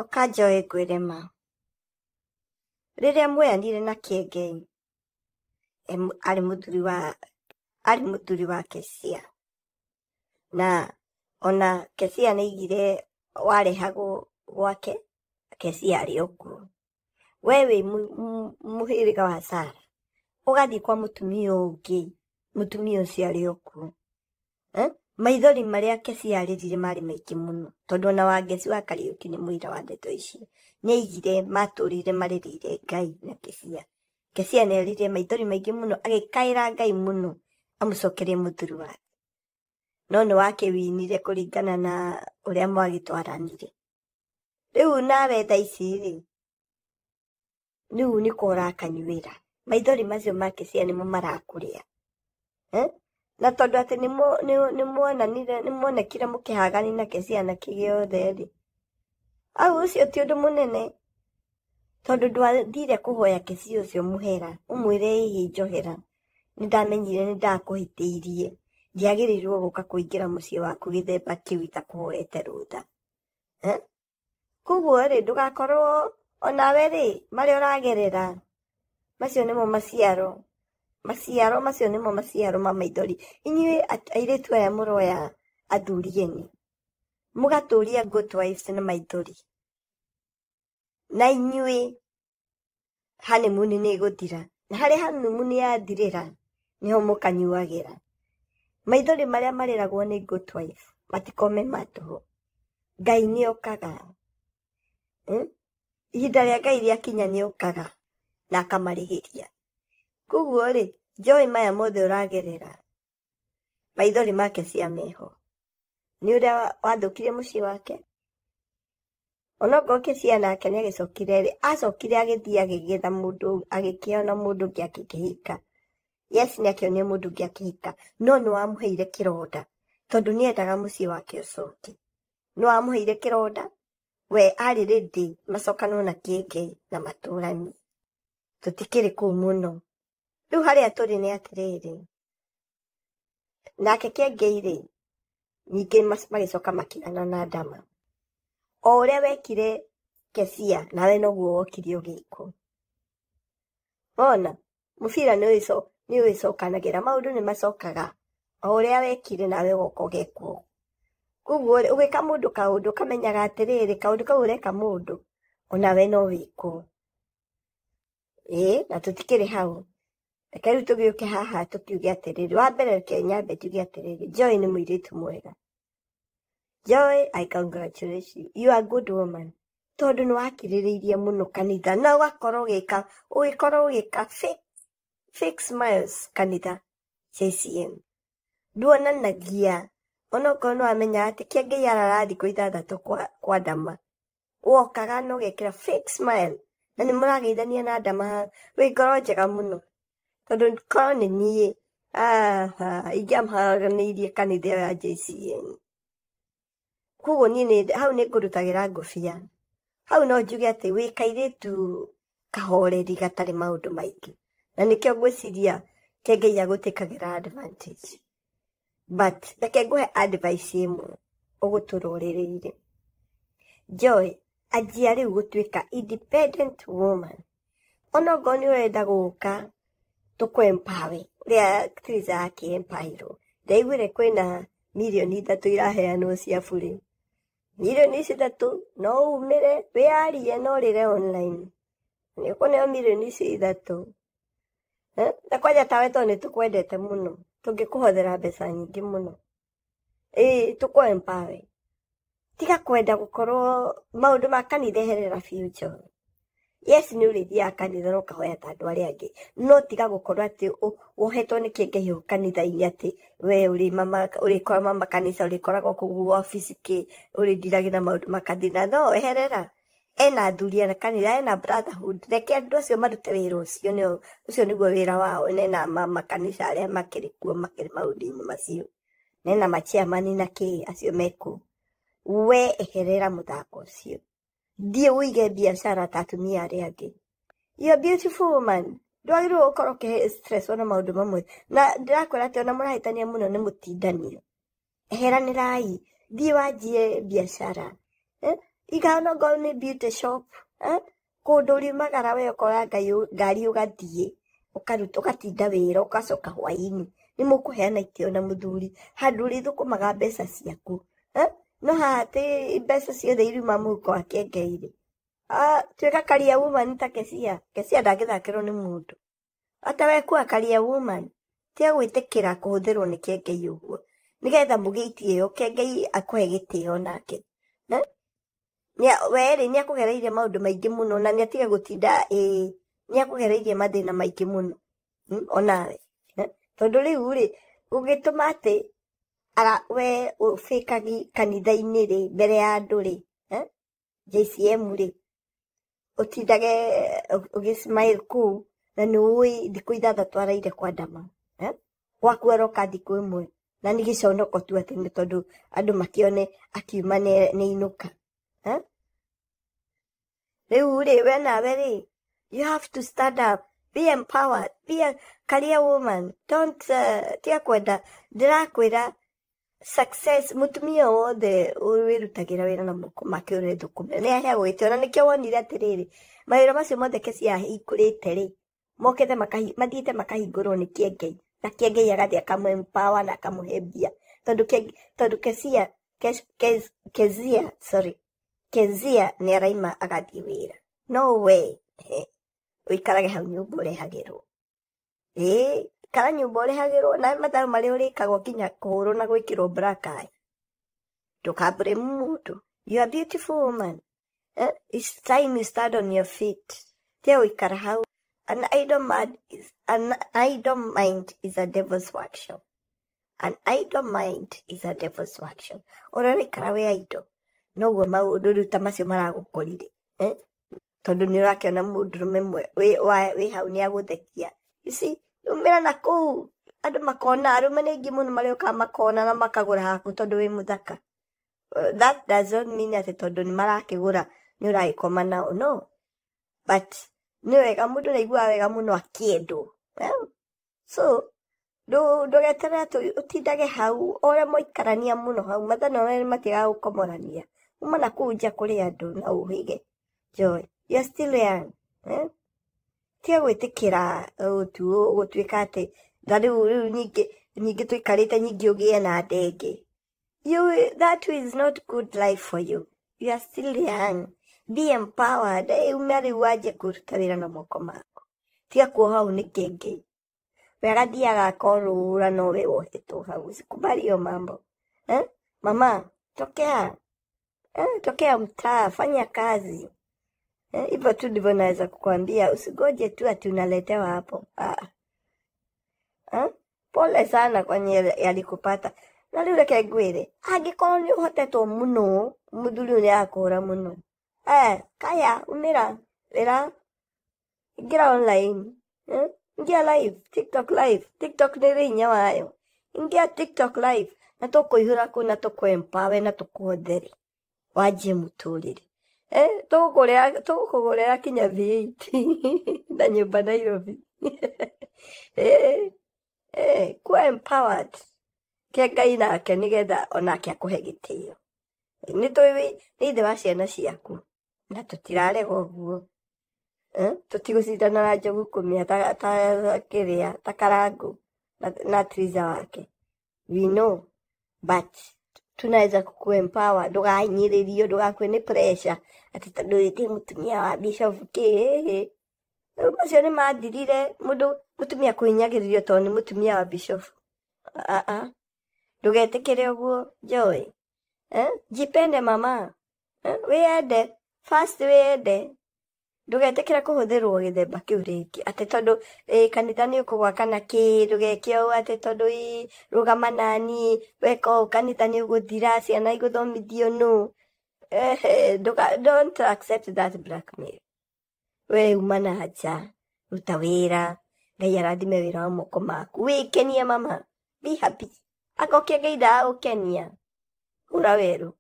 Ũkanjoe ngwĩre ma. Rĩrĩa mwoyanire na Kĩengei, arĩ mũthuri wa arĩ mũthuri wa Kesia. Na ona Kesia nĩ aigire warehagwo gwake, Kesia arĩ o kuo. We wĩ mũhĩrĩga wa Sara, ũgathiĩ kwa mũtumia ũngĩ, mũtumia ũcio arĩ o kuo. Eh? Maithori marĩa Kesia arĩrire marĩ maingĩ mũno, tondũ ona Wangeci wa Kariũki nĩ mũira wa ndeto icio. Nĩ aigire matũrire marĩrĩire Ngai na Kesia. Kesia nĩ arĩrire maithori maingĩ mũno, agĩkaĩra Ngai mũno amũcokerie mũthuri wake. No nĩ wakĩwinire kũringana na ũrĩa mwagĩtwaranire. Rĩu nawe thaa ici rĩ, rĩu nĩko ũrakanyuĩra. Maithori macio ma Kesia nĩmo marakũrĩa. Eh? Na tondũ atĩ nĩmuonanire nĩmuonekire mũkĩhagani na Kesia na kĩ gĩothe rĩ, au ũcio ti ũndũ mũnene tondũ ndwathire kũhoya Kesia ũcio mũhera ũmwĩre ĩhĩ njohera nĩndamenyire nĩndakũhĩtĩirie ndiagĩrĩirwo gũka kũingĩra mũciĩ waku gĩthemba kĩu itakũhoete rũtha. Eh? Koguo rĩ ndũgakorwo onawe rĩ marĩa ũragerera macio nĩmo maciaro maciaro macio nĩmo maciaro ma maithori. Inyuĩ airĩtu aya mũroya athuri ene mũgatũria good wives na maithori na inyuĩ honeymoon nĩ ĩgũthira na harĩa honeymoon yathirĩra nĩho mũkanyuagĩra. Maithori marĩa marĩragwo nĩ good wife matikome ma tũhũ. Ngai nĩ okaga. Eh? Ihinda rĩa Ngai rĩakinya nĩ okaga na akamarĩhĩria. Koguo rĩ, Joy maya mothe ũragerera maithori make cia meho nĩ ũrĩa wathũkirie mũciĩ wake. Onokorwo Kesia nake nĩ agĩcokire rĩ, acokire agĩthiĩ agĩgetha mũndũ agĩkĩona mũndũ ũngĩ akĩhika. Yes, nĩ akĩonire mũndũ ũngĩ akĩhika, no nĩ wamũheire kĩronda tondũ nĩ endaga mũciĩ wake ũcoke. Nĩ wamũheire kĩronda, we arĩ ready macokanwo na Kĩengei na matũranie. Tũtikĩrĩ kũu mũno. Rĩu harĩa tũrĩ nĩ atĩrĩrĩ, nake Kĩengei rĩ, ningĩ magĩcoka makĩgana na Ndama. O ũrĩa wekire Kesia, nawe noguo wokire ũgĩkwo. Wona, mũbira nĩ wĩcokanagĩra, maũndũ nĩ macokaga. O ũrĩa wekire nawe ũgoka ũgekwo. Koguo rĩ, ũgĩka mũndũ kaũndũ ũkamenyaga atĩrĩrĩ, kaũndũ kau ũreka mũndũ, onawe no wĩkwo. Ĩĩ, na tũtikĩrĩ hau. Reke rĩu tũgĩũke haha tũkiuge atĩrĩrĩ, wa mbere reke nyambe njuge atĩrĩrĩ, Joy nĩ mũirĩtu mwega. Joy, I congratulate you. You are a good woman. Tondũ nĩ wakirĩrĩirie mũno kanitha na ũgakorwo ũgĩka ũgĩkorwo ũgĩka fake, fake smiles kanitha JCM. Nduonanagia onokorwo nĩ wamenya atĩ Kĩengei arara thikũ ithathatũ kwa Ndama. Wokaga na ũgekĩra fake smile na nĩ mũrageithania na Ndama wĩ ngoro njega mũno. Tondũ korwo nĩ niĩ ingĩamũharanĩirie kanitha ĩyo ya JCM. Koguo niĩ hau nĩ ngũrutagĩra ngũbia. Hau no njuge atĩ wĩ kairĩtu kahoreri gatarĩ maũndũ maingĩ. Na nĩkĩo ngwĩciria Kĩengei agũtĩkagĩra advantage. But reke ngũhe advice ĩmwe ũgũtũra ũrĩrĩire. Joy, anjia rĩu gũtuĩka independent woman. Onokorwo nĩ ũrenda gũka tũkũ empower ũrĩa Triza akĩ empowerwo. Ndaiguire kwĩna mirioni 3 iraheanwo cia bure. Mirioni ici ithatũ no umĩre wĩyarie na ũrĩre online. Nĩ ũkũneo mirioni ici 3. Eh? Na kwanja tawe tondũ nĩ tũkwendete mũno tũngĩkũhothera mbeca nyingĩ mũno. Ĩĩ tũkũ empower. Tiga kwenda gũkorwo maũndũ ma kanitha eherera biũ Joy. Yes, nĩ ũrĩthiaga kanitha na ũkahoya ta andũ arĩa angĩ, no tiga gũkorwo atĩ wohetwo nĩ Kĩengei hau kanitha-inĩ atĩ we ũrĩ mama ũrĩkora mama kanitha ũrĩkoragwo kũu wabici kĩ ũrĩndiragĩra maũndũ ma kanitha. No eherera. Ena athuri a kanitha, ena brotherhood. Reke andũ acio marute wĩra ũcio nĩo ũcio nĩguo wĩra wao. Nena mama kanitha arĩa makĩrĩ kuo makĩrĩ maũndũ-inĩ macio. Nena machairman na kĩ acio mekuo. We eherera mũthako ũcio. Thiĩ ũige biacara ta atumia arĩa angĩ. You are a beautiful woman. Ndwagĩrĩirwo gũkorwo ũkĩhe stress ona maũndũ mamwe. Na ndĩrakwĩra atĩ ona mũrahĩtania mũno nĩ mũtindanio. Eheranĩrai. Thiĩ wanjie biacara. Eh? Iga onokorwo nĩ beauty shop, eh? Kũndũ ũriumagara we ũkoya ngari ũgathiĩ, ũkaruta ũgatinda wĩra ũgacoka hwaĩ-inĩ. Nĩ mũkũheana itĩo na mũthuri handũ ũrĩthũkũmaga mbeca ciaku, eh? No haha atĩ mbeca ciothe iriuma mũhuko wa Kĩengei rĩ, ah, tuĩka career woman ta Kesia. Kesia ndangĩthakĩrwo nĩ mũndũ. Ata we kuwa career woman, tiga gwĩtĩkĩra kũhũthĩrwo nĩ Kĩengei ũguo. Nĩgetha mũgĩe itĩo, Kĩengei akũhe gĩtĩo nake. Eh? We rĩ, nĩakũgereirie maũndũ maingĩ mũno na nĩatige gũtinda ĩĩ, nĩakũgereirie mathĩna maingĩ mũno, onawe. Eh? Tondũ rĩu rĩ, ũngĩtũma atĩ we ũbĩkagi kanitha-inĩ rĩ, mbere ya andũ rĩ, eh? JCM rĩ, ũtindage ũgĩ smile kũu na nĩ ũĩ thikũ 6 araire kwandama, eh? Gwaku aroka thikũ 1 na nĩ gĩconoko tu atĩ nĩ tondũ andũ makĩone akiuma nĩ inũka, eh? Rĩu rĩ, we nawe rĩ, you have to stand up, be empowered, be a career woman. Don't tiga kwenda, ndĩrakwĩra success, mũtumia wothe wĩrutagĩra wĩra na moko make ũrethũkũmĩra nĩ aheagwo gĩtĩo. Na nĩkĩo wonire atĩrĩrĩ, mawĩra macio mothe Kesia ahingũrĩte rĩ, mokĩte mathiĩte makahingũrwo nĩ Kĩengei, na Kĩengei agathiĩ akamũ empower na akamũhe mbia, tondũ tondũ Kesia, Kezia, sorry, Kezia nĩ araima agathiĩ wĩra. No we ũikarage hau nyũmba ũrehagĩrwo. Ĩĩ, ikara nyũmba ũrehagĩrwo na mathabu marĩa ũrĩkagwo kinya kũhũrwo na gwĩkĩrwo black eye. Ndũkambũre mũndũ. You are beautiful woman. Eh? It's time you stand on your feet. Tiga gũikara hau. An idle man is an idle mind is a devil's workshop. An idle mind is a devil's workshop. Ũrĩa ũraikara wĩ idle, noguo maũndũ rĩu ta macio maragũkorire. Eh? Tondũ nĩ ũrakĩona mũndũrũme wĩ hau nĩ agũthekia. You see, umĩra na kũu andũ makona, arũme nĩ aingĩ mũno marĩũkaga makona na makagũra haku tondũ wĩ mũthaka. That does not mean atĩ tondũ nĩ marakĩgũra nĩ ũragĩkoma nao, no. But nĩ wega mũndũ nĩ aiguaga wega mũno akĩendwo. Eh? So ndũgeterere atĩ ũtindage hau o ũrĩa mwaikarania mũno hau mathaa merĩ matigaga gũkomorania. Uma na kũu nja kũrĩ andũ na ũhĩge. Joy, you are still young. Eh? Tiga gwĩtĩkĩra gũtuĩka atĩ na rĩu nyingĩ tũikarĩte nyingĩ ũgĩe na ndenge. You, that is not good life for you. You are still young. Be empowered. Ume rĩu wanjie kũruta wĩra na moko maku. Tiga kuoha hau nĩ Kĩengei. We agathiaga akorũra no we wohetwo hau. Usikubali hiyo mambo. Eh? Mama, tokea. Eh, tokea mtaa, fanya kazi. Eh, hivyo tu ndivyo naweza kukwambia. Usigoje tu ati unaletewa hapo. Ah. Eh? Pole sana kwenye yalikupata. Na rĩu reke ngwĩre, angĩkorwo nĩ ũhotetwo mũno, mũthuri ũyũ nĩ arakũhũra mũno. Eh, kaya, umĩra, wĩra, ingĩra online. Eh? Ingia live, TikTok live. TikTok nĩ ĩrĩ hinya wayo. Ingia TikTok live na tũkũihũra kũu na tũkũ empower na tũkũhothere. Wanjie mũtũrĩre. Eh, tũgũkũgũrĩra kinya V8 na nyũmba Nairobi. Eh, eh, kuwa empowered. Kĩengai nake nĩgetha onake akũhe gĩtĩo. Nĩ tũĩ nĩ ithe wa ciana ciaku na tũtirarega ũguo. Eh? Tũtigũcindana na njogu kũmĩa ta kĩrĩa ta Karangũ na Triza wake. We know, but tunaweza kukuempower, ndũgahinyĩrĩrio, ndũgakue nĩ pressure atĩ tondũ wĩ mũtumia wa bishop kĩ. Rĩu macio nĩ mathirire, mũndũ mũtumia kũhinyagĩrĩrio tondũ nĩ mũtumia wa bishop. Ah ah. Ndũgetĩkĩre ũguo, Joy. Eh? Jipende mama. Eh? Wĩyende. First wĩyende. Ndũgetĩkĩre kũhũthĩrwo gĩthemba kĩu rĩngĩ atĩ tondũ kanitha nĩ ũkũgwaka na kĩ, ndũgeke ũũ atĩ tondũ rũgama nani, weka ũũ kanitha nĩ ũgũthira, ciana igũthomithio nũ. Eh, don't accept that blackmail. We uma na nja, ruta wĩra, Ngai arathime wĩra wa moko maku. Wĩkenie mama, be happy. Akorwo Kĩengei ndagũkenia, hũra werũ.